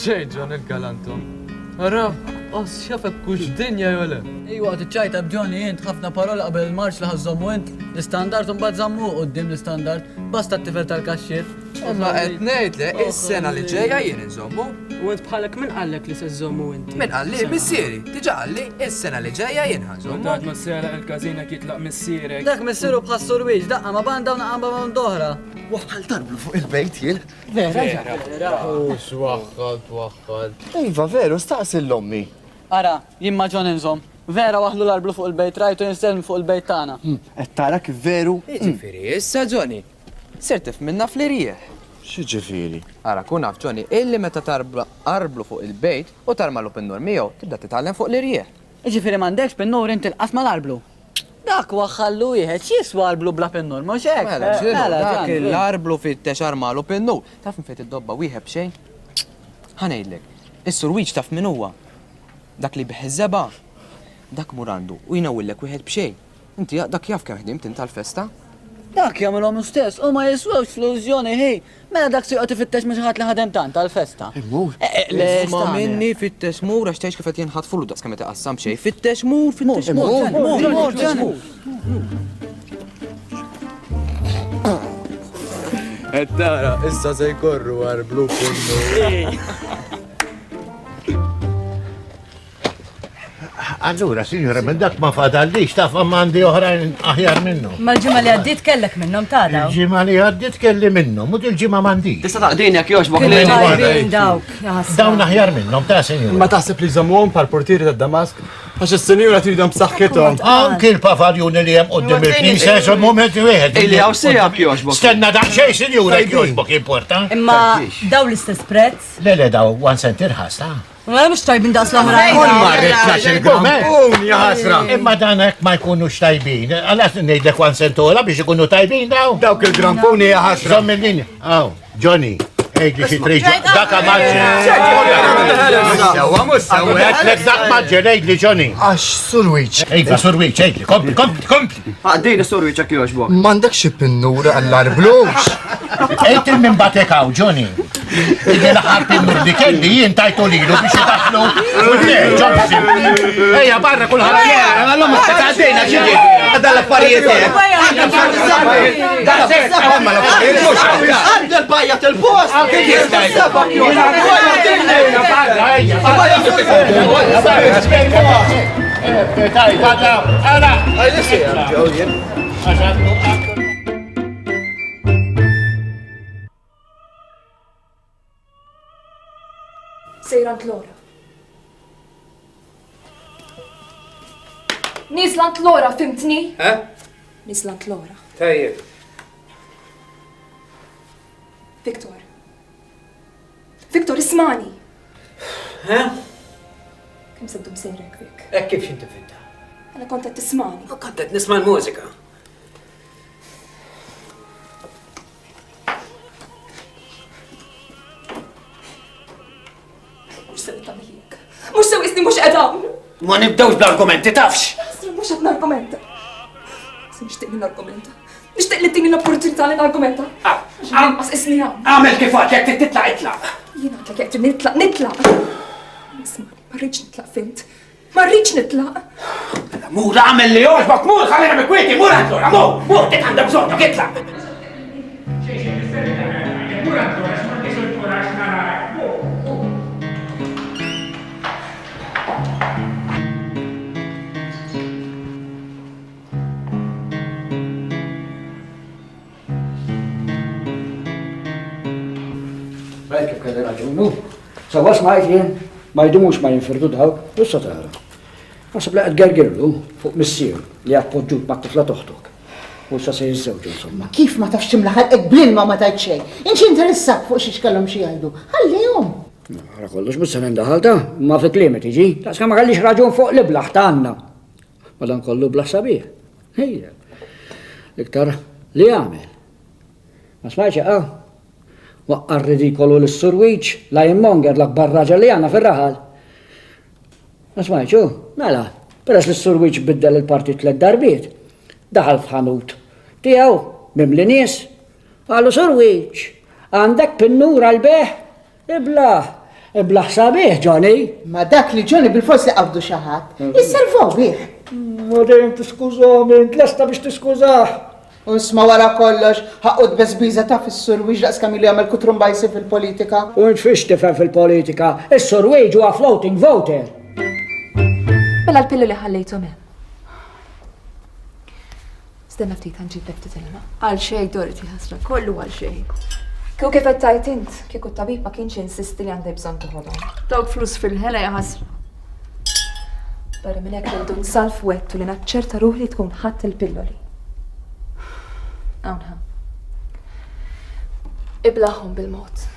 Ġej John il-galantom. Ara, os xafek kux dinja jew le. Ejwa qgħod iċċajta b'Johnny int ħafna parola qabel il-marċ li ħa żżommu int l-istandard u mbagħad żammu quddiem l-istandard. Basta t-tifel tal-kaxxier. Imma qed ngħidlek is-sena li ġejja jien inżommu. U int bħalek min qallek li se żżommu inti? Min qalli? Missieri. Diġà qalli is-sena li ġejja jien ħa nżommu. Kultant ma seraq il-każin jekk jitlaq missierek. Dak missieru bħas-surwieġ, daqqa ma' banda u naqqa ma' banda oħra. Waħħalt arblu fuq il-bejt jien. Vera? Vera. U x'waħħalt waħħalt. Iva veru, staqsi 'l ommi. Ara, jien ma' John inżomm. Vera waħħlu l-arblu fuq il-bejt rajtu jinżel minn fuq il-bejt tagħna. Qed tara kif veru? Jiġifieri issa Johnny, sirt tifhmilna fl-irjieħ. X'jiġifieri? Ara kun af Johnny illi meta tarbla arblu fuq il-bejt u tarmalu pinnur miegħu tibda titgħallem fuq l-irjieħ. Jiġifieri m'għandekx pinnur inti l-qas mal-arblu. Dak waħħallu wieħed, x'jiswa arblu bla pinnur, mhux hekk? Mela x'inhu dak l-arblu fittex armalu pinnur. Taf minn fejn tiddobba wieħed b'xejn? Ħa ngħidlek, is-surwiġ taf min huwa? Dak li jbigħ iż-żebgħa. Dak mur għandu u jnewwillek wieħed b'xejn. Inti dak jaf kemm ħdimt int għall-festa. Dak jagħmilhom hu stess u ma jiswewx flus Johnny ħi. Mela dak se joqgħod ifittex ma' xi ħadd li ħadem tant għall-festa. Immur. Isma' minni fittex mur għax tgħidx kif qed jinħatfulu daqs kemm qed iqassam b'xejn. Fittex mur, fittex mur. Mur, mur, mur. Qed tara, issa se jkorru arblu pinnu. Allura, sinjura, minn dak ma fadallix, taf ma għandi oħrajn aħjar minnu. Ma l-ġimgħa li għaddiet kellek minnhom ta' daw. Il-ġimgħa li għaddiet kelli minnhom, u dil-ġimgħa m'għandix. Tista' taqdini jekk jogħġbok Kienu li. tajbin dawk. jaħasra. Dawn aħjar minnhom, ta' sinjura. Ma taħseb li jżommuhom bħal portieri tad-Damask? Għax is-sinjura tridhom b'saħħithom. Anki l-pavaljuni li hemm quddiem il-knisja, so moment wieħed. Illi hawn sejab jogħġbok. Stenna daqsxejn, sinjura, jekk jogħġbok importa. Imma daw l-istess prezz. Le, le, daw one cent irħas, ta' Ma mhux tajbin daqs l-oħrajn. Kull ma rridx il-grampun jaħasra. Imma dan hekk ma jkunux tajbin. Għalas ngħidlek one cent ola biex ikunu tajbin daw. Dawk il-grampuni jaħasra. Żomm il-linja. Aw, Johnny, għidli xi trid. Dak maġġel. Sewwa mhux sewwa. Għedtlek dak maġġel, għidli Johnny. Għax surwiċ. Iva, surwiċ, għidli, kompli, kompli, kompli. Għaddini surwiċ jekk jogħġbok. M'għandekx xi pinnura għall-arblux. Ejt il-min batek hawn, Johnny. Illi l-aħħar pinnur li kelli jien tajtu lilu biex idaħlu. Ejja, barra kulħadd. Allora ma tgħaddejna xi Għadda l-affarijiet hekk. Għadda l-bajja tal-post. Sejra għand Lora. Niżla għand Lora, fimtni? Eh? Niżla għand Lora. Tajjeb. Viktor. Viktor, ismani. Eh? Kemm se ddum sejrek, Vik? Hekk kif x'inti finta? Għala kont qed tismani. Kont qed nisma' l-mużika. Mhux sew tagħmel hekk. Mhux sew isni mhux qed hawn. Ma nibdewx bl-argumenti tafx. Ħasra mhux qed nargumenta. Se nixtieq li nargumenta. Nixtieq li tini l-opportunità li nargumenta. Ah, Għax isni hawn. Għamel kif għad jekk titlaq itlaq. Jien għadlek jekk trid nitlaq nitlaq. Isma' ma rridx nitlaq fint. Ma rridx nitlaq. Mela mur għamel li jogħġbok, mur ħallina bi kwieti, mur għand Lora, mur, mur, dik għandha bżonnok, itlaq. Rajt kif kelli raġun, hu. Sewwa smajt jien, ma jdumux ma jinfirdu dawk, u issa tara. Naħseb li qed gergirlu fuq missier li appoġġut mat-tifla t'oħtok. U issa se jiżżewġu insomma. Kif ma tafx timla ħalqek bl-ilma ma tgħid xejn? Int x'interessak fuq xiex kellhom xi jgħidu? Ħallihom! Wara kollox mhux se nindaħal ta' ma fi kliemi tiġi. Daqskemm ma kellix raġun fuq l-iblaħ ta' Anna. Madankollu bla sabiħ. Ejja. Iktar li għamel. Ma smajtx jaqa'? Waqqa' r-ridikolu lis-Sur Wiċ, l-Ironmonger, l-akbar raġel li għandna fir-raħal. Ma smajtx hu? Mela, peress li s-Sur Wiċ biddel il-partit tliet darbiet, daħal f'ħanut tiegħu mimli nies, qallu Sur Wiċ, għandek pinnur għall-bejgħ? Iblah! Iblaħ sabiħ, Johnny. Ma dak li Johnny bil-fors li qabdu xi ħadd. Jisservaw bih. Ma dejjem tiskużahom int, lesta biex tiskużah. U isma' wara kollox, ħaqqu tbeżbiża taf is-Sur Wiġ daqs kemm ilu jagħmel kutrumbajsi fil-politika. U int fiex tifhem fil-politika? Is-Sur Wiġ huwa floating voter. Mela l-pilloli ħallejthom hemm. Stenna ftit ħa nġiblek ftit ilma. Għal xejn, Dorothy, ħasra, kollu għal xejn. Kieku kif qed tgħid int, kieku t-tabib ma kienx insisti li għandek bżonn toħodhom. Dawk flus fil-ħela ja ħasra. Barra minn hekk lil Dun Salv wegħdtu li naċċerta ruħi li tkun ħadt il-pilloli. Hawn ħa. Iblaħhom bil-mod.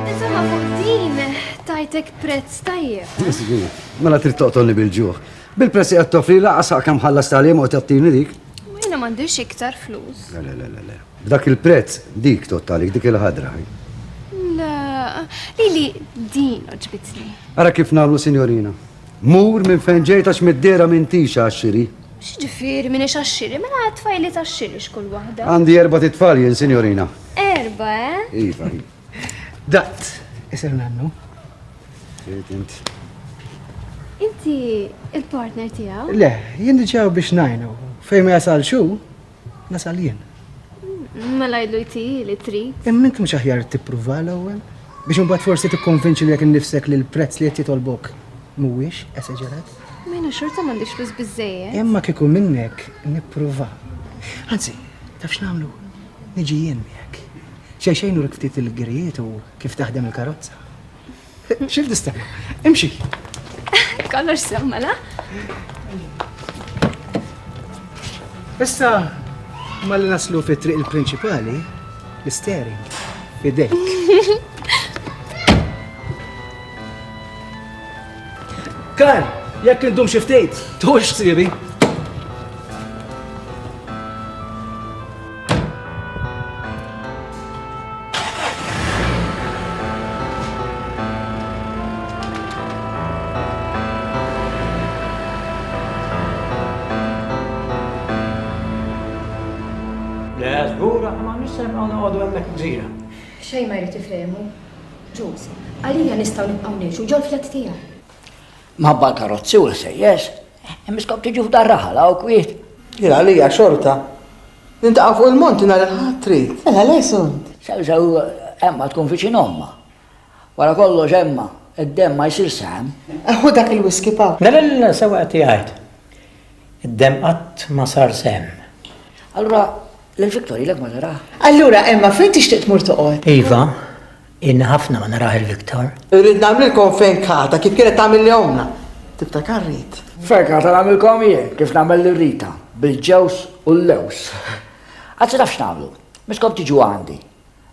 Insomma, fuq din tajtek prezz tajjeb. Żgur, mela trid toqtolni bil-ġuħ. Bil-prezz li qed toffri laqas ħa kemm ħallas tagħlim u tagħtini dik. Ma jiena m'għandix iktar flus. Le, le, le, le. B'dak il-prezz dik tgħodd għalik dik il-ħadra. Le, lili din għoġbitni. Ara kif nagħmlu, sinjorina. Mur minn fejn ġejt għax mid-dehra m'intix għax-xiri. X'jiġifieri m'iniex għax-xiri? Mela għat-tfajliet għax-xiri x'kull waħda. Għandi erbat itfal jien, sinjorina. Erbgħa, eh? Iva, iva. Daqt isir nannu. Trid int. Inti il-partner tiegħu? Le, jien diġà biex ngħinu. Fejn ma jasalx hu, Nasal jien. Mela għidlu jtihi li trid. Imma int mhux aħjar tippruva l-ewwel? Biex imbagħad forsi tikkonvinċi lilek innifsek li l-prezz li qed jitolbok mhuwiex esaġerat? Imma jiena xorta m'għandix flus biżżejjed. Imma kieku minnek nippruva. Anzi, taf x'nagħmlu? Niġi jien miegħek. Xejn xejn nurik ftit il-girijiet u kif taħdem il-karozza. Xif tistenna? Imxi. Kollox sew mela. Issa, malli naslu fit-triq il-prinċipali, l-steering fidejk. Kar, jekk indum xi ftit, tux sibi. Le, żgur, aħna ma nistgħu noqogħdu hemmhekk gżira. Xejn ma jrid ifhemu. Ġuż, għalija nistgħu nibqgħu ngħixu ġol-flat tiegħi. Mħabba l-karozzi u l-ħsejjes, imiskom tiġu f'dar raħal hawn kwiet. Jien għalija xorta. Niltaqgħu fuq il-monti nhar il-Ħadd trid. Mela le sunt. Sew sew Emma tkun viċin ommha. Wara kollox Emma, id-demm ma jsirx sehem. Ħu dak il-whisky pa. Le le le sewwa qed jgħid. Id-demm qatt ma sar sehem. Allura lil Victor ilek ma tarah? Allura Emma fejn tixtieq tmur toqgħod? Iva, Ilni ħafna ma narah il-Victor. Irrid nagħmlilkom fenkata kif kienet tagħmilli ommna. Tiftakar Rit? Fenkata nagħmilkom jien, kif nagħmel lil Rita, bil-ġewż u l-lewż. Anzi taf x'nagħmlu? Miskom tiġu għandi.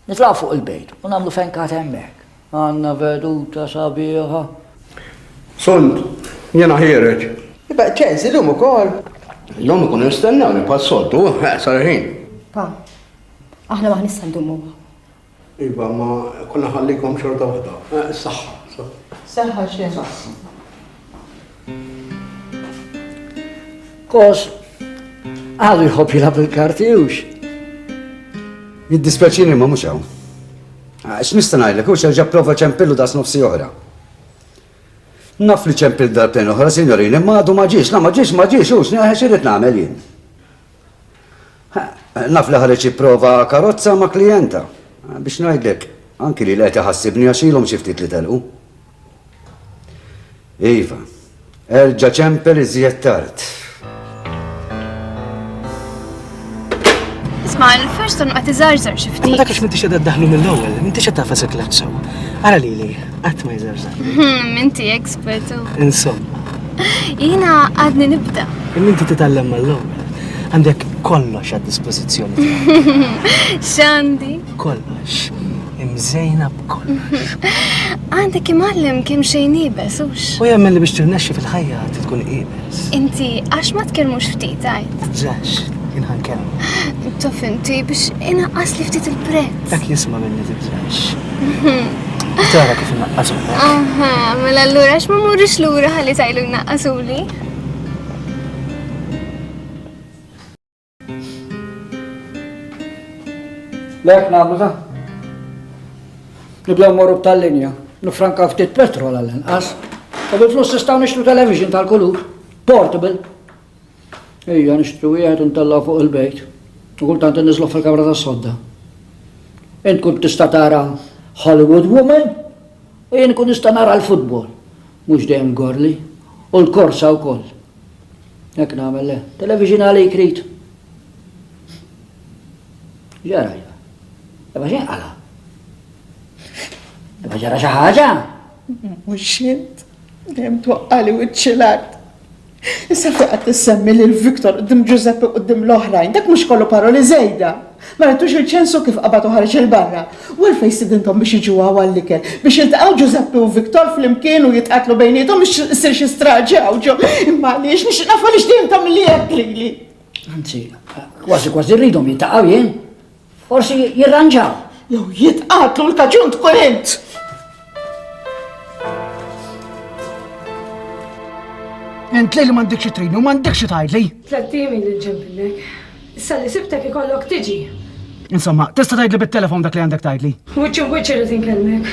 Nitlgħu fuq il-bejt u nagħmlu fenkata hemmhekk. Għandna veduta sabiħa. Sunt, jiena ħiereġ. Iva, ċens, illum ukoll. Illum ikunu jistennewni bħas-soltu, sar il-ħin. Pa, aħna m'aħniex se ndumu hawn. Iva, ma konna ħallikom xorta waħda. Eh, saħħa. Saħħa xejn. Kos, għadu jħobb jilgħab il-karti hux. Jiddispjaċini ma mhux hawn. Ah, x'nista' ngħidlek, hux erġa' prova ċempillu daqs nofsi oħra. Naf li ċempil darbtejn oħra, signorini, ma għadu ma ġiex, la ma ġiex, ma ġiex, hux, x'irid nagħmel jien. Naf li ħareġ jipprova karozza ma' klijenta. Biex ngħidlek, anki lili qed iħassibni għax ilhom xi ftit li telqu. Iva, erġa' ċempel iżjed tard. Isma' il-first one qed iżarżar xi ftit. Imma dak għax m'intix qiegħda ddaħħlu mill-ewwel, m'intix qed tagħfas il-klaċċ sew. Ara lili, qatt ma jżarżar. Hmm, inti expert. Insomma. Jiena għadni nibda. Imma inti titgħallem mal-ewwel. Għandek kollox għad-dispożizzjoni tiegħek. X'għandi? Kollox. Imżejna b'kollox. Għandek imgħallem kemm xejn iebes, hux? U jemmen li biex tirnexxi fil-ħajja trid tkun iebes. Inti għax ma tkellmux ftit għid. Tibżax, jien ħa nkellmu. Tof inti biex inaqqas li ftit il-prezz. Dak jisma' minni tibżax. U tara kif inaqqasulek. Aha, mela allura għax ma mmurrix lura ħalli tajlu jnaqqasuli. Lek nagħmlu ta' Nibdew morru b'tal-linja, nifranka ftit petrol għall-inqas. U bil-flus nistgħu nixtru television tal-kulur, portable. Ejja nixtru wieħed u ntellgħu fuq il-bejt. U kultant inniżlu fil-kamra tas-sodda. Int kont tista' tara Hollywood Woman u jien nkun nista' nara l-futbol. Mhux dejjem gorli. U l-korsa wkoll. Hekk nagħmel le. Television għalik rid. Ġara, Iva. Iva xejn qala. Iva ġara xi ħaġa? Mhux int, dejjem twaqqali wiċċi l-art. Issa fejn qed tissemmi lil Victor quddiem Giuseppe quddiem l-oħrajn, dak mhux kollu paroli żejda. Ma rajtux il-ċensu kif qabad u ħareġ 'il barra? U għalfejn stidinthom biex jiġu hawn għall-ikel? Biex jiltaqgħu Ġużeppi u Victor flimkien u jitqatlu bejniethom biex issir xi straġi hawn ġo. Imma għaliex? Nixtieq naf għaliex dejjem tagħmilli hekk lili. Anzi, kważi kważi rridhom jiltaqgħu jien. Forsi jirranġaw. Jew jitqatlu l-kaġun tkun int! Int lili m'għandekx xi tridni u m'għandekx xi tgħidli. Tlettimi lil ġempillek. Issa li sibtek ikollok tiġi. Insomma, tista' tgħidli bit-telefon dak li għandek tgħidli. Wiċċ imwiċċ irrid inkellmek.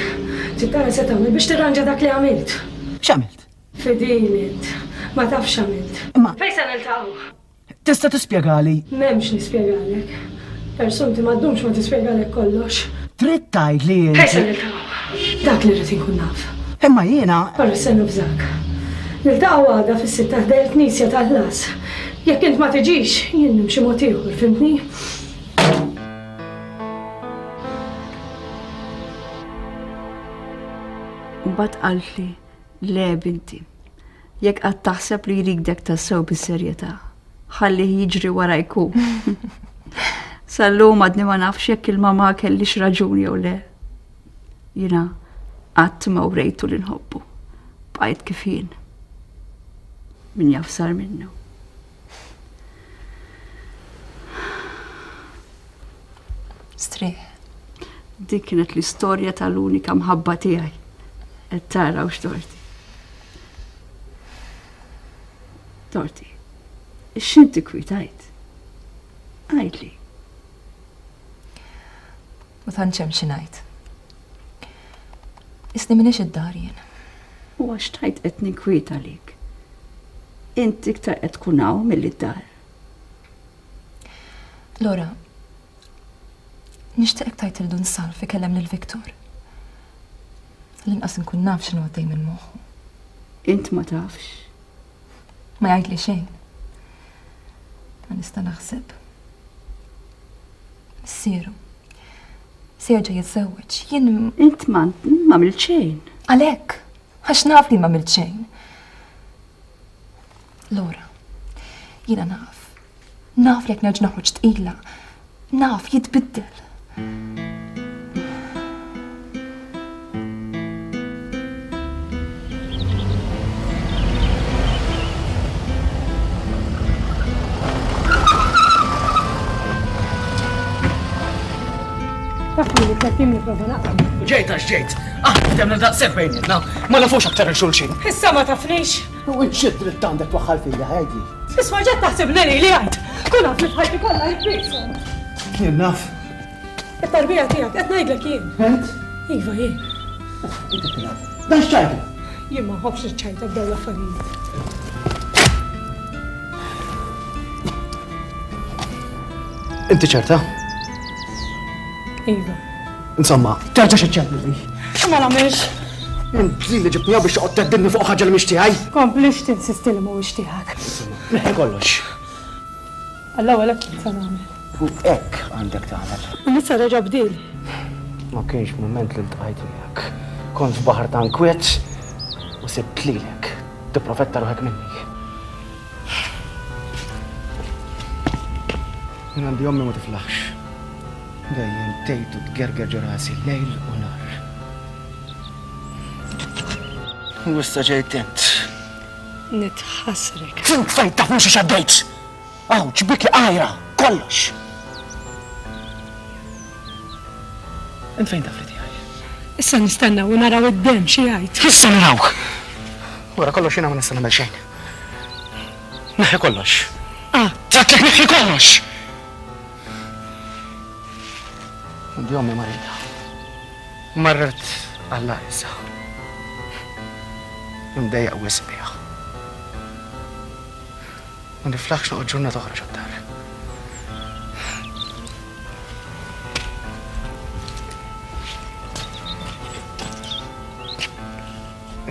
Trid tara se tagħmel biex tirranġa dak li għamilt. X'għamilt? Fidil int. Ma tafx x'għamilt. Imma. Fejn se niltaqgħu? Tista' tispjegali? M'hemmx nispjegalek. Persunti ma ddumx ma tispjegalek kollox. Trid tgħidli int. Fejn se niltaqgħu? Dak li rrid inkun naf. Imma jiena. Ora se nubżak. Niltaqgħu għada fis-sitta ħdejn il-knisja tal-ħlas. Jekk int ma tiġix, jien nimxi mod ieħor, fhimtni? Mbagħad qaltli, Le binti, jekk qatt taħseb li jridek tassew bis-serjetà, ħallih jiġri warajk hu. Sal-lum għadni ma nafx jekk il-mamà kellix raġun jew le. Jiena qatt ma wrejtu li nħobbu. Bqajt kif jien. Min jaf sar minnu. Strieħ. Dik kienet l-istorja tal-unika mħabba tiegħi. Qed tara u x'torti. Torti. X'inti kwitajt? Għidli. Ma tantx hemm xi ngħid. Isni m'iniex id-dar jien. U għax tajt qed ninkwieta għalik. Int iktar qed tkun hawn milli d-dar. Lora, nixtieqek tgħid lil Dun Salv ikellem lil Victor. L-inqas inkun naf x'inhu għaddej minn moħħu. Int ma tafx? Ma jgħidli xejn. Ma nista' naħseb. Missieru. Se jerġa' jiżżewweġ. Jien. Int ma għamilt xejn. Għalhekk, għax naf li ma għamilt xejn. Lora, jiena naf. Naf li jekk nerġa' noħroġ tqila. Naf jitbiddel. Taf li tlettim nipprova naqra. Ġejt għax ġejt. Aħna ftemna daqshekk bejnietna. Ma nafux aktar il xulxin. Issa ma tafnix. U int xi dritt għandek twaħħal fija, ħajdi. Isma' ġed taħsibni li għajt. Kun għaf li f'ħajti kollha jibbisom. Jien naf. It-tarbija tiegħek qed ngħidlek jien. Int? Iva jien. Inti tilgħab. Dan x'ċajta? Jien ma nħobbx niċċajta b'dawn l-affarijiet. Inti ċerta? Iva. Insomma, terġa' iċċempilli. Ma nagħmilx. Int li li ġibtni biex toqgħod teddidni fuq ħaġa li mhix tiegħi. Komplix tinsisti li mhuwiex tiegħek. Neħi kollox. Għall-ewwel hekk kont se nagħmel. U hekk għandek tagħmel. U issa reġa' bdieli. Ma kienx mument li ltqajt miegħek. Kont f'baħar ta' nkwiet u sibt lilek tipprofetta ruħek minni. Jien għandi ommi ma tiflaħx. Dejjem tgħid u tgerger ġo rasi lejl u nhar. U issa ġejt int. Nitħassrek. Int fejn taf mhux x'għaddejt! Għawġ, biki, għajra, kollox! Int fejn taf li tiegħi? Issa nistennew u naraw id-demm xi jgħid. Issa naraw! Wara kollox jiena ma nista' nagħmel xejn. Neħħi kollox. Ah. Għedtlek neħħi kollox! Għandi ommi marida. Marret għall-agħar issa. Imdejjaq wisq biha. Ma niflaħx noqgħod ġurnata oħra ġod-dar.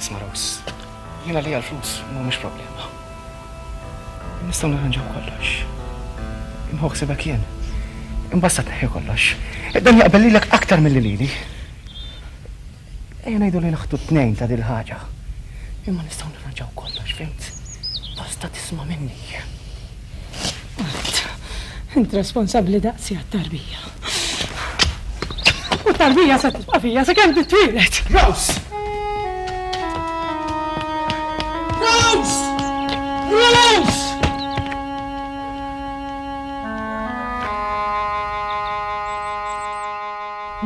Isma' Rose, jiena li l-flus mhumiex problema. Nistgħu nirranġaw kollox. Imma ħsibek jien. Imbasta tneħħi kollox. Dan jaqbel lilek aktar milli lili. Ejja ngħidu li naħtu t-tnejn ta' dil-ħaġa. Imma nistgħu nirranġaw kollox, fhimt? Basta tisma' minni. Int, int responsabbli daqsi għat-tarbija. U t-tarbija se tibqa' fija sakemm titwieled. Rose! Rose! Rose!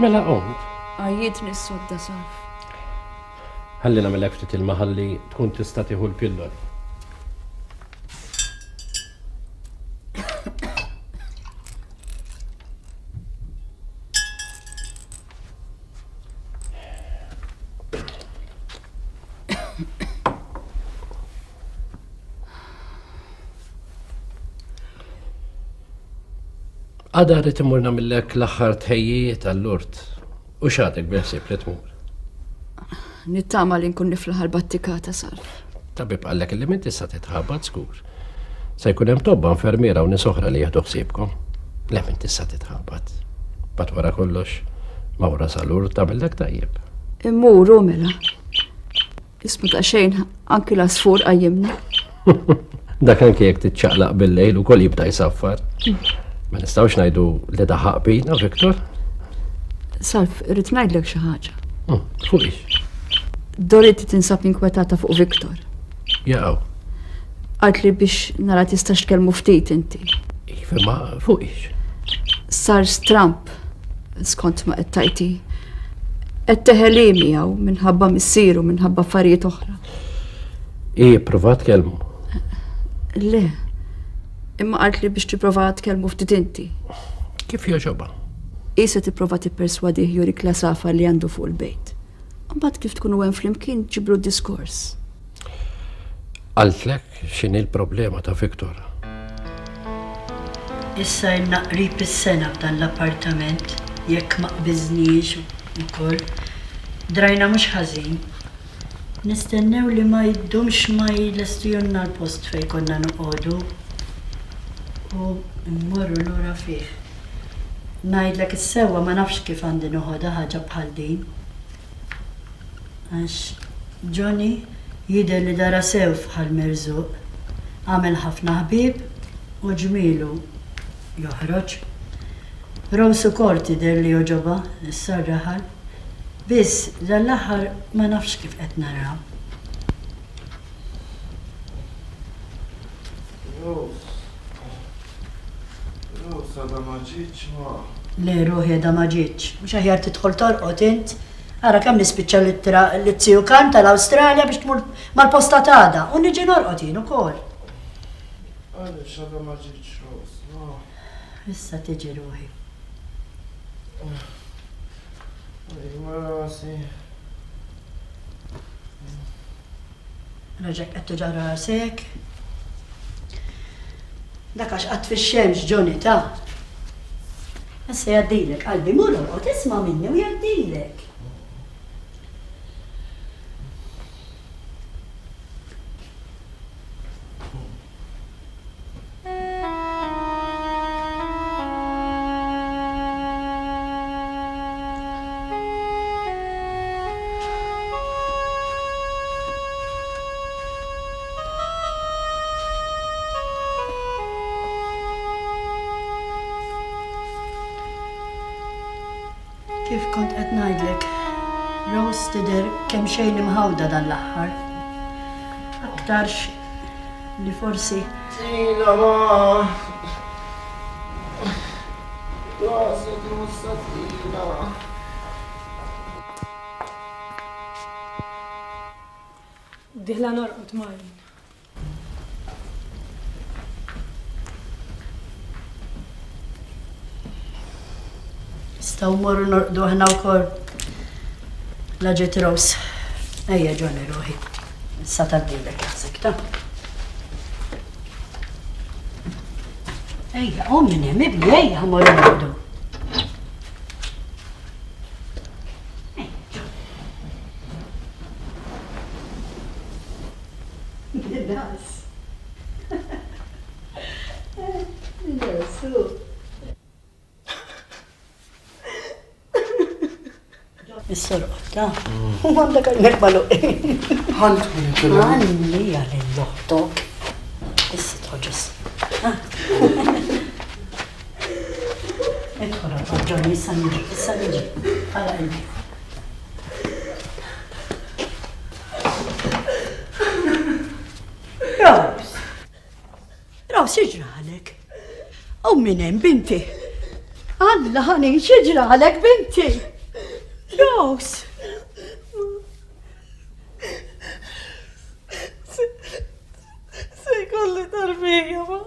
Mela qomt. Għajjietni s-sodda Salv. Ħalli nagħmillek ftit ilma ħalli tkun tista' tieħu l-pilloli. Għada rrid immur nagħmillek l-aħħar tħejjijiet għall-urt. U x'għadek bil-ħsieb li tmur? Nittama li nkun niflaħ għall-battikata, Salv. Tabib qallek li m'inti sa titħabat żgur. Se jkun hemm tobba infermiera u nies oħra li jieħdu ħsiebkom. Le m'inti sa titħabat. Bat wara kollox, mawra sal-urt tagħmillek tajjeb. Immur u mela. Ismu ta' xejn, anki l-għasfur qajjimna. Dak anki jekk tiċċaqlaq bil-lejl ukoll jibda jsaffar. Ma nistgħux ngħidu li daħaq bina, Viktor? Salf, irrid ngħidlek xi ħaġa. Fuq ix? Dorothy tinsab inkwetata fuq Viktor. Jaqgħu. Qaltli biex nara tistax tkellmu ftit inti. Iva, ma fuq ix? Sar stramp skont ma qed tgħid hi. Qed teħel hi miegħu minħabba missieru minħabba affarijiet oħra. Hi ppruvat tkellmu. Le. Imma qaltli biex tipprova tkellmu ftit inti. Kif jogħġobha? Hi se tipprova tipperswadih jurik l-għasafar li għandu fuq il-bejt. Imbagħad kif tkunu hemm flimkien ġiblu d-diskors. Qaltlek x'inhi l-problema ta' Victor? Issa ilna qrib is-sena f'dan l-appartament, jekk ma qbiżniex ukoll. Drajna mhux ħażin. Nistennew li ma jdumx ma jlestujulna l-post fejn konna noqogħdu u mmorru lura fih. Ngħidlek is-sewwa ma nafx kif għandi noħodha ħaġa bħal din. Għax Johnny jidher li dara sew f'Ħal Merżuq. Għamel ħafna ħbieb u ġmielu joħroġ. Rose ukoll tidher li jogħġobha issa r-raħal. Biss dan l-aħħar ma nafx kif qed naraha. Rose. Rose għadha ma ġietx ma. Le ruħi għadha ma ġietx. Mhux aħjar tidħol torqod int? Ara kemm nispiċċa l-ittra lit-Tiju Karm tal-Awstralja biex tmur mal-posta t'għada u niġi norqod jien ukoll. Għaliex għadha ma ġietx Rose ma? Issa tiġi ruħi. Ejwa rasi. Raġek qed tuġa' rasek. Dak għax qatt fix-xemx, Johnny, ta. Issa jgħaddilek, qalbi, mur orqod, isma' minni u jgħaddilek. Rose tidher kemxejn imħawda dan l-aħħar. Aktarx li forsi. Tina ma. Rasek nħossha tqila. Dieħla norqod Marin. Nistgħu mmorru norqdu aħna wkoll. La ġiet Rose. Ejja Johnny ruħi. Issa tgħaddilek rasek ta. Ejja, qum minn hemm ibni, ejja ħa mmorru norqdu. Ġesu. Issa roqta. U għandek għajnek maluqin. Għalli għalli oħtok. Issa tħoġos. Idħol għal Johnny, issa niġi, issa niġi. Għala qalbi. Rose! Rose, x'ġralek? U minn hemm binti? Alla ħanin, x'ġralek binti? Rose! Se jkolli tarbija ma.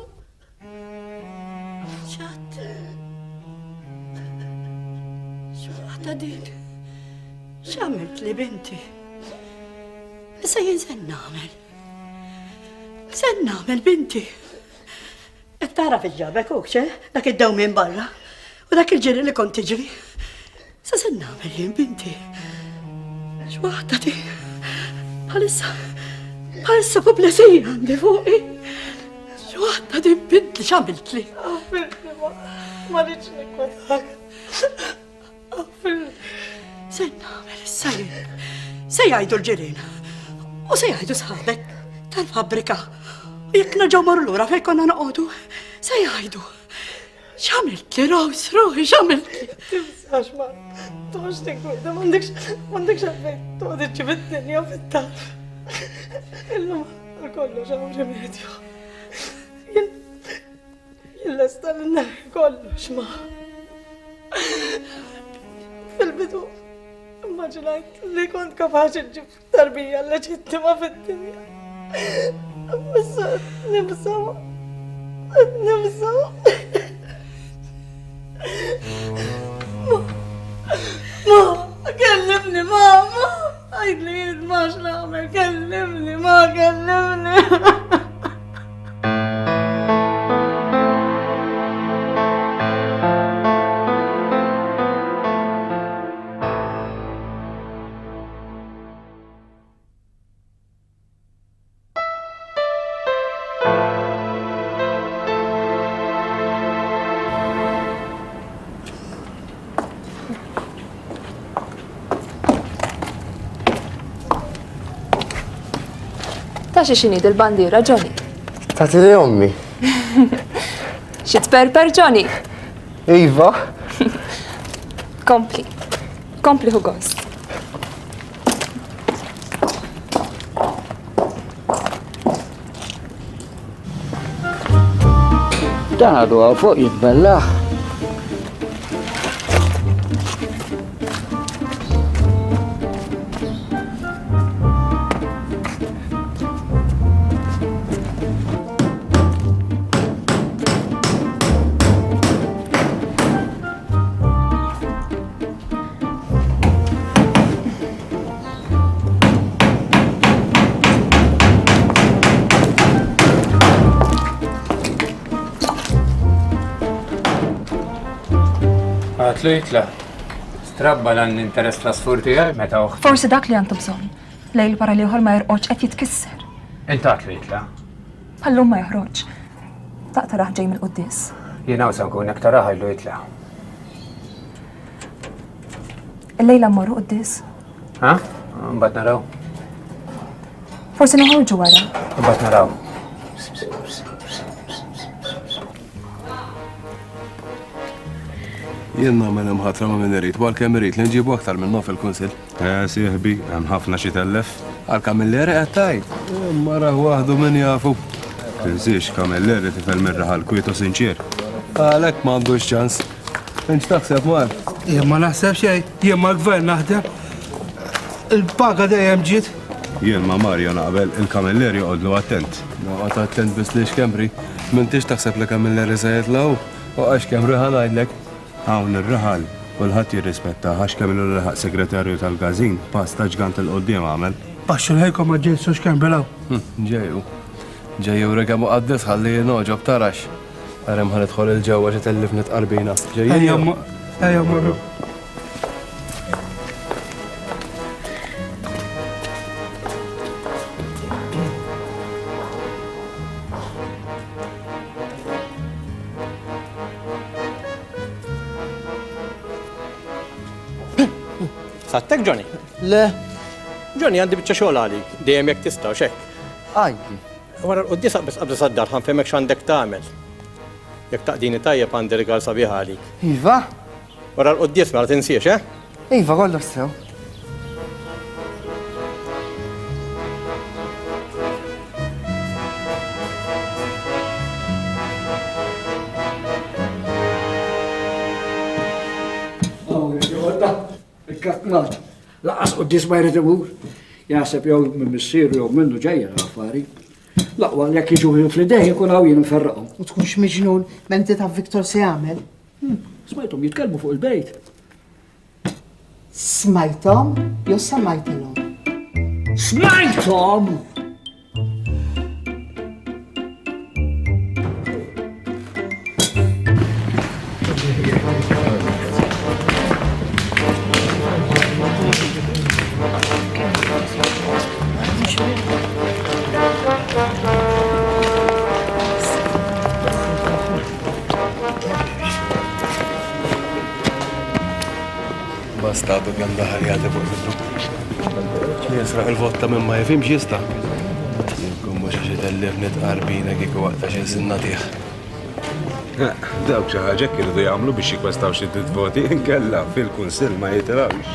X'għadt? X'waħda din? X'għamilt li binti? Issa jien se nagħmel. Se nagħmel binti. Qed tara fil-ġabek hux, eh? Dak id-dew minn barra. U dak il-ġiri li kont tiġri. Sa se nagħmel jien binti? X'waħda di? Bħalissa, bħalissa puplesija għandi fuqi. X'waħda di binti x'għamiltli? Aħfirli ma, ma rridx nikkwetak. Aħfirli. Se nagħmel issa jien. Se jgħidu l-ġirien. U se jgħidu sħabek tal-fabbrika. U jekk nerġgħu morru lura fejn konna noqogħdu, se jgħidu. X'għamiltli Rose, ruħi x'għamiltli? Tibżax ma, toqgħodx tinkwieta, m'għandekx m'għandekx għalfejn toqgħod iġġib id-dinja fit-tarf. Illum għal kollox hawn rimedju. Jien jien lesta li nneħħi kollox ma. Fil-bidu immaġinajt li kont kapaċi nġib Tarbija leġittima fid-dinja. Issa nibża'. Nibża'. Ma, kellimni mama. Għidli jien ma x'nagħmel, kellimni ma kellimni. Ta' xi xini dil-bandiera, Johnny? Ta' li ommi. Xi tperper, Johnny? Iva. Kompli. Kompli hu gost. Dan għadu għaw fuq jitbellaħ. Għatlu jitla. Strabba lan l-interess l-asfur tiegħi meta uħ. Forsi dak li għandu bżonn. Lejl wara l-ieħor ma jorqodx qed jitkisser. Int għatlu jitla. Bħallum ma joħroġ. Daqq tarah ġej mill-quddies. Jien hawn se nkun hekk tarah għidlu jitla'. Illejla mmorru quddies. Ha? Mbagħad naraw. Forsi noħorġu wara. Mbagħad naraw. Jien nagħmel imħatra ma' min irid, u għalkemm irid li nġibu aktar minnhom fil-kunsill. Eh, sieħbi, hemm ħafna xi tellef. Għal Camilleri qed tgħid? Imma rah waħdu min jafu. Tinsiex, Camilleri tifel mir-raħal kwiet u sinċier. Għalhekk m'għandux ċans. Int x'taħseb Mar? Jien ma naħseb xejn, jien mal-gvern naħdem. Il-paga dejjem ġiet. Jien ma' Mario naqbel, il-Camilleri joqgħodlu attent. Noqgħod attent biss li Xkembri. M'intix taħseb li Camilleri se jitla' hu? U għax Xkembri ħa ngħidlek. Hawn ir-raħal kulħadd jirrispettah għax kemm ilu li laħaq segretarju tal-każin, pass ta' ġgant 'il quddiem għamel. Baxxu l-ħejkom ma ġejtx Xkembri 'l hawn. Ġej hu. Ġej juri kemm hu qaddis ħalli jingħoġob tarax. Ara hemm ħa nidħol 'il ġewwa xi tellifni tqarbina. Ġejjin Ejja, ejja morru. Sattek, Johnny? Le. Johnny, għandi biċċa xogħol għalik, dejjem jekk tista' xek. Għajdi. Wara l-quddiesa biss qabża sad-dar ħa nfehmek x'għandek tagħmel. Jekk taqdini tajjeb għandi rigal sabiħ għalik. Iva? Wara l-quddies mela tinsiex, eh? Iva, kollox sew. Ikkatnat. Lanqas quddies ma jrid imur. Jaħseb jew minn missieru jew minnu ġejja l-affari. L-aqwa li jekk jiġu fl-idejh ikun hawn jien nferraqhom. U tkunx miġnun, ma inti taf Viktor se jagħmel. Hmm, smajthom jitkellmu fuq il-bejt. Smajthom jew samajtilhom? Smajthom! Basta għadu kemm daħal jagħti fuq sidru. Li jisraq il-vot ta' min ma jifhimx jista'. Jkun mhux għax itellifni tqarbina kieku waqta xi żinna tih. Dawk xi ħaġa hekk iridu jagħmlu biex jikwestaw xi ftit voti, inkella fil-kunsill ma jitilgħux.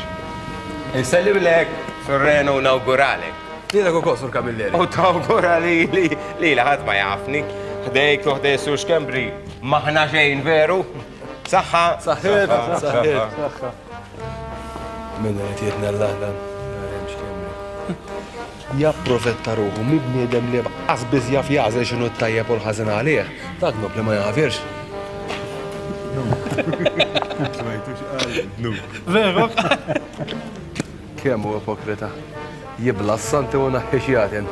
Insellimlek, Sur Reno, u nawguralek. Lilek ukoll, Sur Camilleri. U tawgura lili, lili ħadd ma jafni. Ħdejk u ħdej Sur Schembri, m'aħna xejn veru? Saħħa! Saħħiet, saħħiet. Saħħa. Min irid jitnella dan? Japprofetta ruħu minn bniedem li qas biss jaf jagħżel x'inhu t-tajjeb u l-ħażin għalih. Dak dnub li ma jaħfirx. Smajtux qal dnub. Veru? Kemm hu ipokrita. Jibla' s-santi u jneħħi xjaten.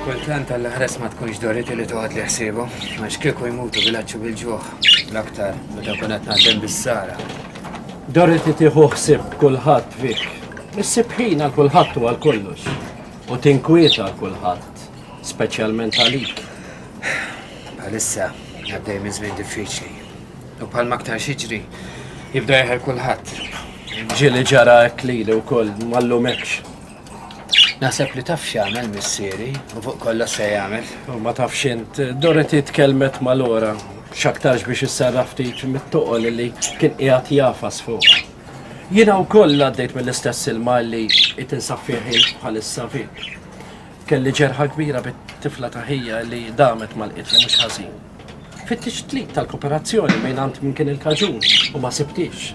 Kultant għall-ħres ma tkunx Dorothy li toħodli ħsiebu, għax kieku jmutu bil-għatx u bil-ġuħ, l-aktar meta nkun qed naħdem bis-sara. Dorothy tieħu ħsieb kulħadd Vic. Issib ħin għal kulħadd u għal kollox. U tinkwieta għal kulħadd, speċjalment għalik. Bħalissa għaddej minn żmien diffiċli. U bħalma aktar xiġri, jibda jeħel kulħadd. Ġieli ġara hekk lili wkoll ma llumekx. Naħseb li taf x'jagħmel missieri u fuq kollox se jagħmel. U ma tafx int, Dorothy tkellmet ma' Laura, x'aktarx biex isserraħ ftit mit-toqol li kien qiegħed jagħfas fuqha. Jiena wkoll għaddejt mill-istess ilma li tinsab fih int bħalissa Vic. Kelli ġerħa kbira bit-tifla ta' ħija li damet ma lqitni mhux ħażin. Fittixt l-id tal-koperazzjoni mingħand min kien il-kaġun u ma sibtix.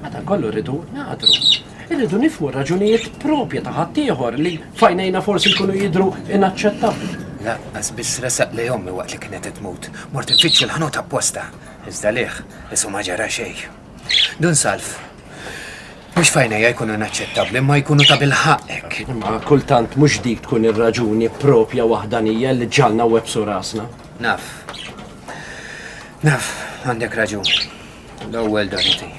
Madankollu rridu nagħdru. Irridu nifhmu r-raġunijiet proprji ta' ħaddieħor li f'għajnejna forsi jkunu jidhru inaċċettabbli. Lanqas biss resaq lejn ommi waqt li kienet qed tmut. Mort infittxu l-ħanut apposta. Iżda lih, qisu ma ġara xejn. Dun Salv, mhux f'għajnejja jkunu inaċċettabbli, imma jkunu tabilħaqq hekk. Imma kultant mhux dik tkun ir-raġuni proprja waħdanija li ġġagħalna nwebbsu rasna. Naf. Naf, għandek raġun. L-ewwel Dorothy.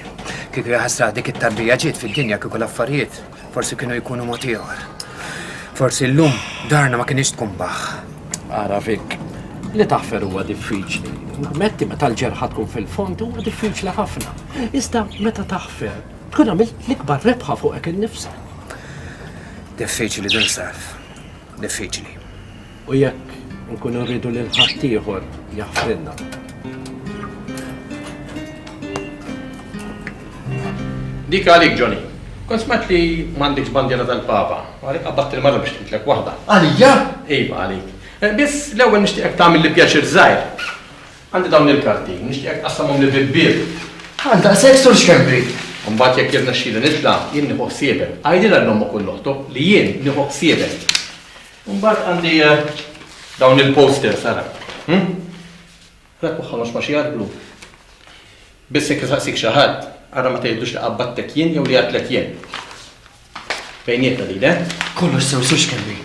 Kieku jaħasra dik it-tarbija ġiet fid-dinja kieku l-affarijiet forsi kienu jkunu mod ieħor. Forsi llum darna ma kinitx tkun baħħ. Ara Vic, li taħfer huwa diffiċli. Nammetti meta l-ġerħa tkun fil-fond huwa diffiċli ħafna. Iżda meta taħfer, Tkun għamilt l-ikbar rebħa fuqek innifsek. Diffiċli dun sarf. Diffiċli. U jekk nkunu rridu lil ħaddieħor jaħfrilna. Dik għalik, Johnny. Kont smajt li m'għandekx bandiera tal-Papa, u għalhekk qabbadt il-mara biex tlitlek waħda. Għalija? Iva, għalik. Eh, biss l-ewwel nixtieqek tagħmilli pjaċir żgħir. Għandi dawn il-karti, nixtieqek tqassamhom li bil-bieb. Għal daqshekk Sur Schembri. Imbagħad jekk jirnexxieli nitla', jien nieħu ħsiebek. Għidilha lil ommok u 'l oħtok li jien nieħu ħsiebek. Imbagħad għandi eh, dawn il-posters ara. Hm? Ara twaħħalhomx ma' xi arblu. Biss jekk isaqsik xi ħadd, ara ma tgħidlux li qabbadtek jien jew li għedtlek jien. Bejnietna din, eh? Kollox sew, Sur Schembri.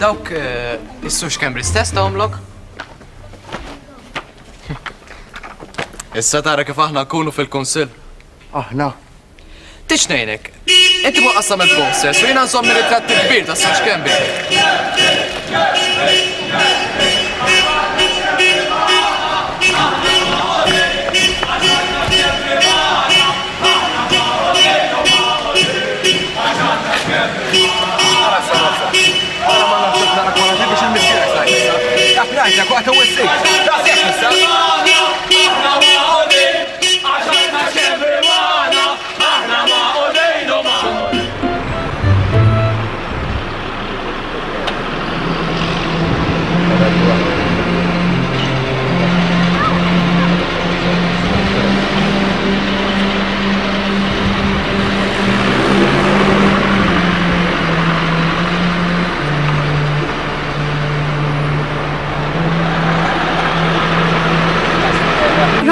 Dawk eh, is-Sur Schembri stess tahomlok? Issa tara kif aħna nkunu fil-kunsill. Aħna? Tix ngħinek. Inti fuq qassam il-posters u jiena nżomm ir-ritratt il-kbir tas-Sur Schembri.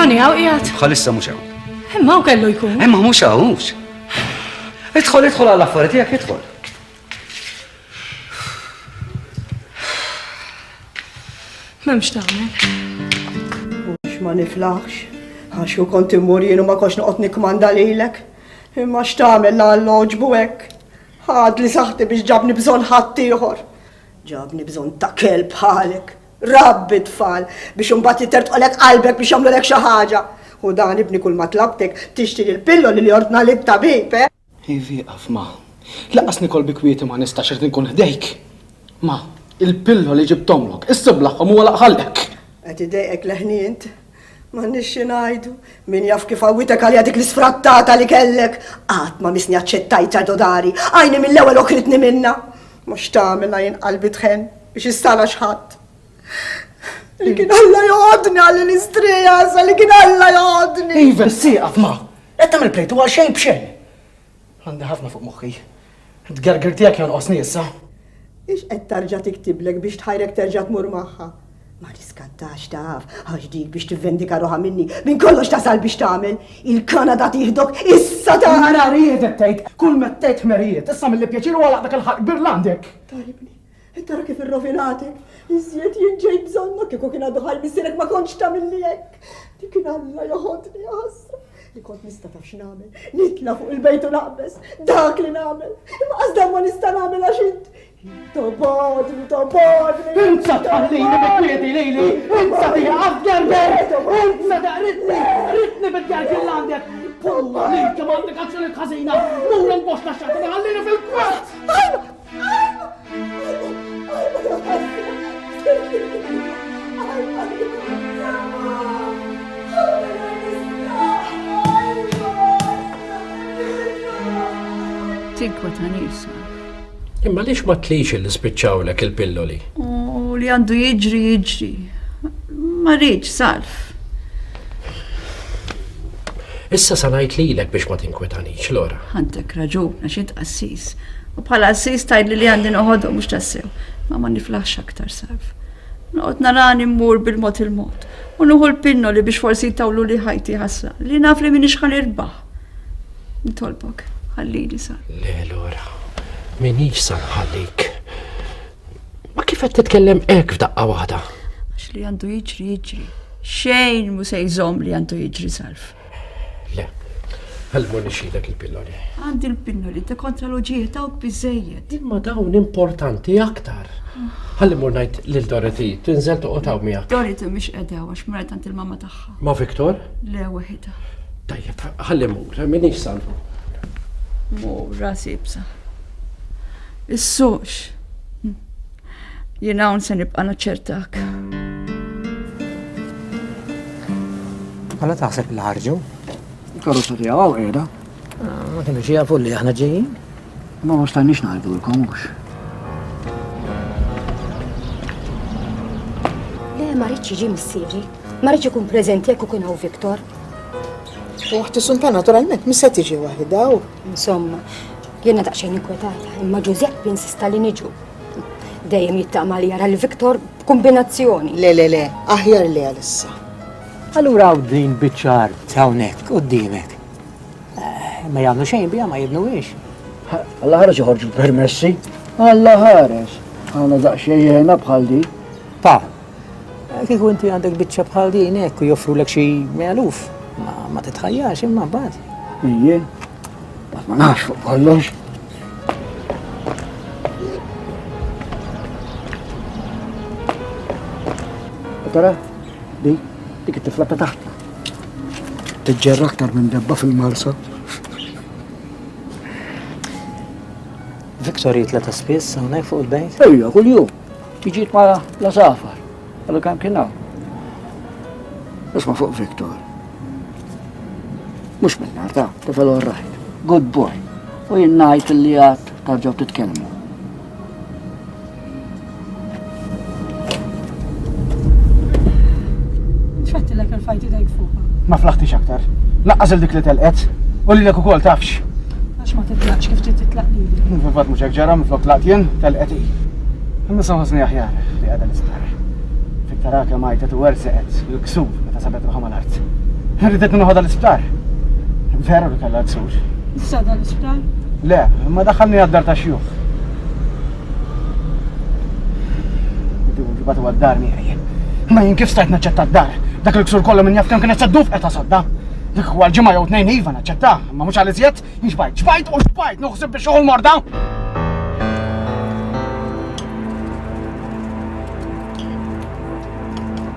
Roni, hawn qiegħed? Bħalissa mhux hawn. Imma hawn kellu jkun. Imma mhux hawn, mhux. Idħol, idħol għall affari tiegħek, idħol. M'hemmx tagħmel. Mhux ma niflaħx, għax u kont immur jien u ma kontx noqgħod nikkmanda lilek. Imma x'tagħmel la Alla għoġbu hekk. Ħadli saħħti biex ġabni bżonn ħaddieħor. Ġabni bżonn ta' kelb bħalek. Rabbi tfal biex imbagħad jitertqolek qalbek biex jagħmlulek xi ħaġa. U dan ibni kull ma tlabtek tixtri l-pilloli li ordnali t-tabib, eh? Iv ieqaf, ma. Lanqas nikol bi kwieti ma nistax irrid inkun ħdejk. Ma, il-pilloli ġibthomlok, issa iblaħhom u għalaq ħalqek. Qed idejqek leħni int? M'għandniex xi ngħidu. Min jaf kif għawwitek għaliha dik l-isfrattata li kellek. Qatt ma missni aċċettajtha ġo dari. Għajni mill-ewwel għokritni minnha. Ma x'tagħmel la jien qalbi tħenn biex issa għax ħadd. Li kien Alla joqgħodni għalli l-istrija, sa li kien Alla joqgħodni. Iva, sieqaf ma. Qed tagħmel plejtu għal xejn b'xejn. Għandi ħafna fuq moħħi. Tgergir tiegħek jonqosni issa. Ix qed tarġa' tiktiblek biex tħajrek terġa' tmur magħha? Ma tiskantax taf, għax dik biex tivvendika ruħha minni, minn kollox tasal biex tagħmel. Il-Kanada tieħdok issa tara! Ħmerijiet qed tgħid, kull ma tgħid ħmerijiet, issa milli pjaċir u għalaq dak il-ħalq kbir l'għandek. Taribni, qed tara kif irrovinatek. Iżjed jien ġejt bżonnok kieku kien għadu ħaj missierek ma kontx tagħmilli hekk. Dik kien Alla joħodni ħasra. Li kont nista' taf x'nagħmel, nitla' fuq il-bejt u naqbeż, dak li nagħmel. Imma qas dan ma nista' nagħmel għax int tobodni, tobodni. Insa tħallini bi kwieti lili, insa tieqaf tgerger, insa taqridni, ridni bit-tgergir li għandek. Pumma li kemm għandek azzjonijiet ħażina, mur il-boxna x'tagħtini ħallini fil-kwiet. Salv. Imma għaliex ma tlix illi spiċċawlek il-pilloli? U li għandu jiġri jiġri. Ma rridx, Salv. Issa sa ngħid lilek biex ma tinkwetanix, Lora. Għandek raġun, għax int qassis. U bħala qassis tgħidli li għandi noħodhom mhux tassew. Ma ma niflaħx aktar, Salv. Noqgħod narani mmur bil-mod il-mod. U nieħu l-pinnoli biex forsi jtawluli ħajti ħasra, li naf li m'iniex ħa nirbaħ. Nitolbok, ħallini sa. Le, Lora, m'iniex sa nħallik. Ma kif qed titkellem hekk f'daqqa waħda? Għax li għandu jiġri jiġri. Xejn mhu se jżomm li għandu jiġri Salv. Le, ħalli mmur nixxilek il-pilloli. Għandi l-pinnoli ta' kontra l-uġigħ dawk biżżejjed. Imma dawn importanti aktar. Ħalli mmur ngħid lil Dorothy tinżel toqgħod hawn miegħek. Dorothy mhix qiegħda hawn għax marret għand il-mamma tagħha. Ma' Victor? Le weħidha. Tajjeb, ħalli mmur, m'iniex salvu. Mur, rasi ibsa. Issux. Jien hawn se nibqa' naċċertak. Għala taħseb li ħarġu? Il-karozza tiegħu hawn qiegħda. Ah, ma kienux jafu li aħna ġejjin. Ma ma stajniex ngħidulkom hux. Le, ma rridx jiġi missieri. Ma rridx ikun preżenti jekk ikun hawn Viktor. U oħti Sunta naturalment mhux se tiġi waħidha u. Insomma, jiena daqsxejn inkwetata, imma Ġużeppi insista li niġu. Dejjem jittama li jara lil Viktor b'kumbinazzjoni. Le, le, le, aħjar le għalissa. Allura hawn din biċċa art hawnhekk quddiemek. Eh, ma jagħmlu xejn biha ma jibnuhiex. Alla ħares joħorġu permessi. Alla ħares. Għandna daqsxejn jena bħal di. Pa, eh, kieku inti għandek biċċa bħal din hekk u joffrulek xi eluf, ma titħajjax imma mbagħad. Ijie, ma nafx fuq kollox. Tara, di, dik it-tifla ta' taħtna. Tiġġerra aktar minn debba fil-marsa. Victor jitla ta' spiss hawnhekk fuq il-bejt? Ejja, kuljum. Jiġi ma la safar. Għallu kemm kien hawn. Isma' fuq Victor. Mhux minn nar ta' tifel all right. Good boy. U jien ngħid li għad tarġgħu titkellmu. X'għedtilek irfajt idejk fuqha? Ma flaħtix aktar. Laqqas il dik li telqet. U lilek ukoll tafx. Għax ma titlaqx kif trid titlaq lili. Fil-fatt mhux hekk ġara minflok tlaqt jien, telqet hi. Imma issa nħossni aħjar li qiegħda l-isptar. Fik tara kemm għajtet u werżqet bil-ksur meta sabet ruħha mal-art. Ridetni noħodha l-isptar. Veru li kellha l-ksur. Issa għadha l-isptar? Le, imma daħħalni għad-dar tax-xjuħ. Ġibatu għad-dar miegħi. Ma jien kif stajt naċċetta d-dar? Dak il-ksur kollu minn jaf kemm kienet se ddum f'qeta sodda. Dik huwa l-ġimgħa jew tnejn iva naċċetta, imma mhux għal iżjed, jien xbajt, xbajt u xbajt noħsib biex uħu l-morda.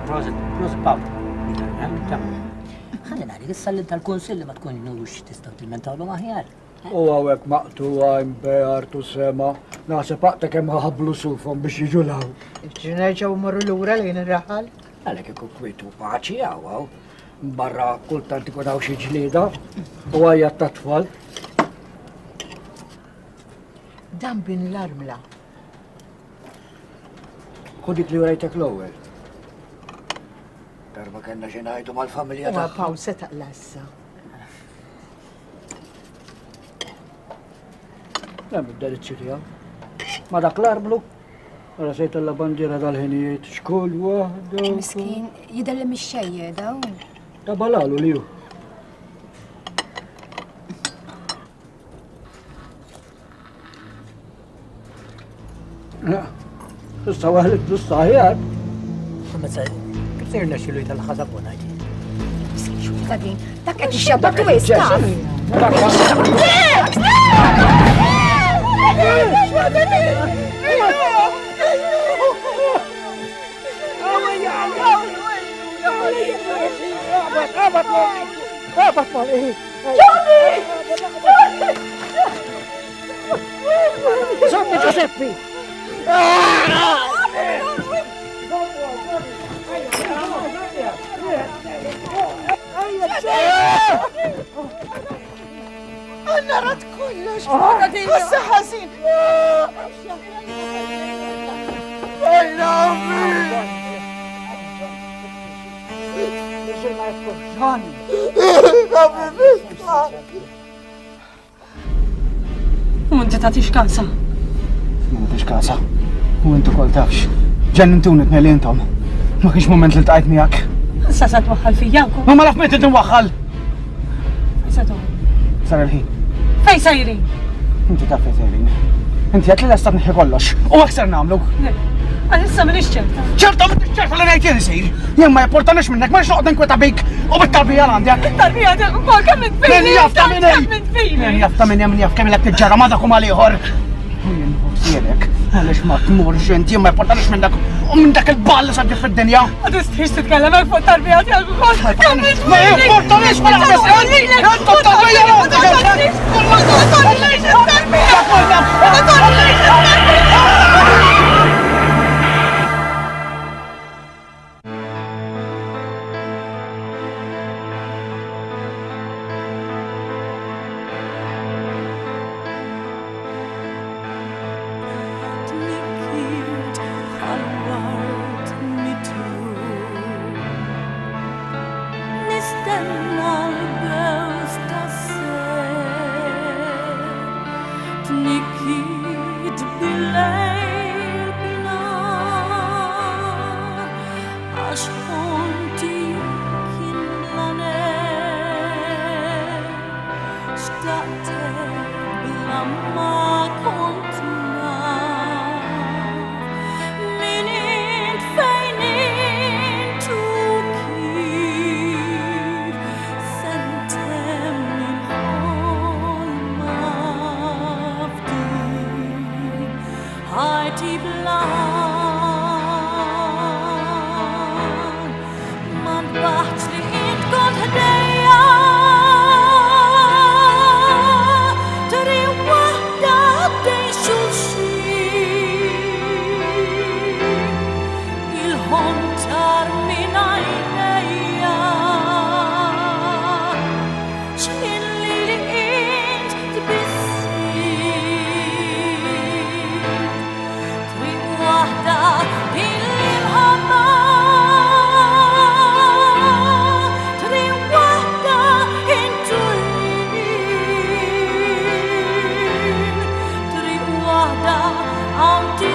Prosit, prosit Pawl. Ħalli ngħidlek issa li tal-kunsill li ma tkunux tistgħu tilmentawlhom aħjar. U hawnhekk maqtugħa imbeart u sema, naħseb aqta kemm ħablu sufhom biex jiġu 'l hawn. Irridu nerġgħu mmorru lura lejn ir-raħal. Għalhekk ikun kwiet u paċi hawn hawn. Barra kultant ikun hawn xi ġlieda u għajjat ta' tfal. Dan bin l-armla. Ħu dik li urejtek l-ewwel. Darba kellna xi ngħidu mal-familja tagħha. Pawl se taqla' issa. Hemm id-delizzju tiegħu. Ma dak l-arblu, wara se jtella' bandiera dal-ħinijiet, xkull waħda. Miskin, jidher li mhix xejn dawn. Ta' balalu li hu. Issa waħlet flus aħjar. Ma kif se jirnexxilu jitella' ħasabuna Ta' din, dak qed ixxabbat u taf. Zommi Giuseppi! Anna rat kollox. Ħossa ħażin. Ejna, ommi! U inti tagħtix kasa. Ma nagħtix kasa. U intu kol tafx. Ġennintuni tnejn li intom. Ma kienx mument li ltqajt miegħek. Issa se twaħħal fija wkoll. Ma ma naf min trid inwaħħal. Fejn se toħroġ? Sar il-ħin. Fejn sejrin? Inti taf fejn sejrin. Inti għedt li lesta tneħħi kollox. U hekk ser nagħmlu. Le, għalissa m'iniex ċerta. Ċerta m'intix ċerta li ngħid jien isir. Jien ma jimportanix minnek, ma noqgħod ninkweta bik u bit-tarbija l għandek. It-tarbija tiegħek ukoll kemm int fili. Min jaf ta' min hi. Kemm int fili. Min jaf ta' min hemm min jaf kemm ilek tiġġara ma' dak u mal-ieħor. U jien nieħu ħsiebek. Għaliex ma tmurx inti, jien ma jimportanix minn dak u minn dak il-ball li sar fid-dinja. Ma tistħix titkellem hekk fuq tarbija tiegħek ukoll. Kemm int Ma jimportanix ma naqbes. Intu t-tarbija l għandek. Tnikkiet bħal ward mitluf. Nistenna l-bews tas-sejf. Tnikkiet bil-lejl binhar. Għax ħonti kien bla nerv. Xtaqtek bla ma kont naf. Min int fejn int u kif se ntemm il-ħolma f'din ħajti bla għan. Ma ntbaħtx li int kont ħdejja. Triq waħda ħdejn xulxin. Il-ħolm tar minn għajnejja. X'ħin lili int tbissimt. Triq waħda l-imħabba. Triq waħda intu jien. Triq waħda għandi.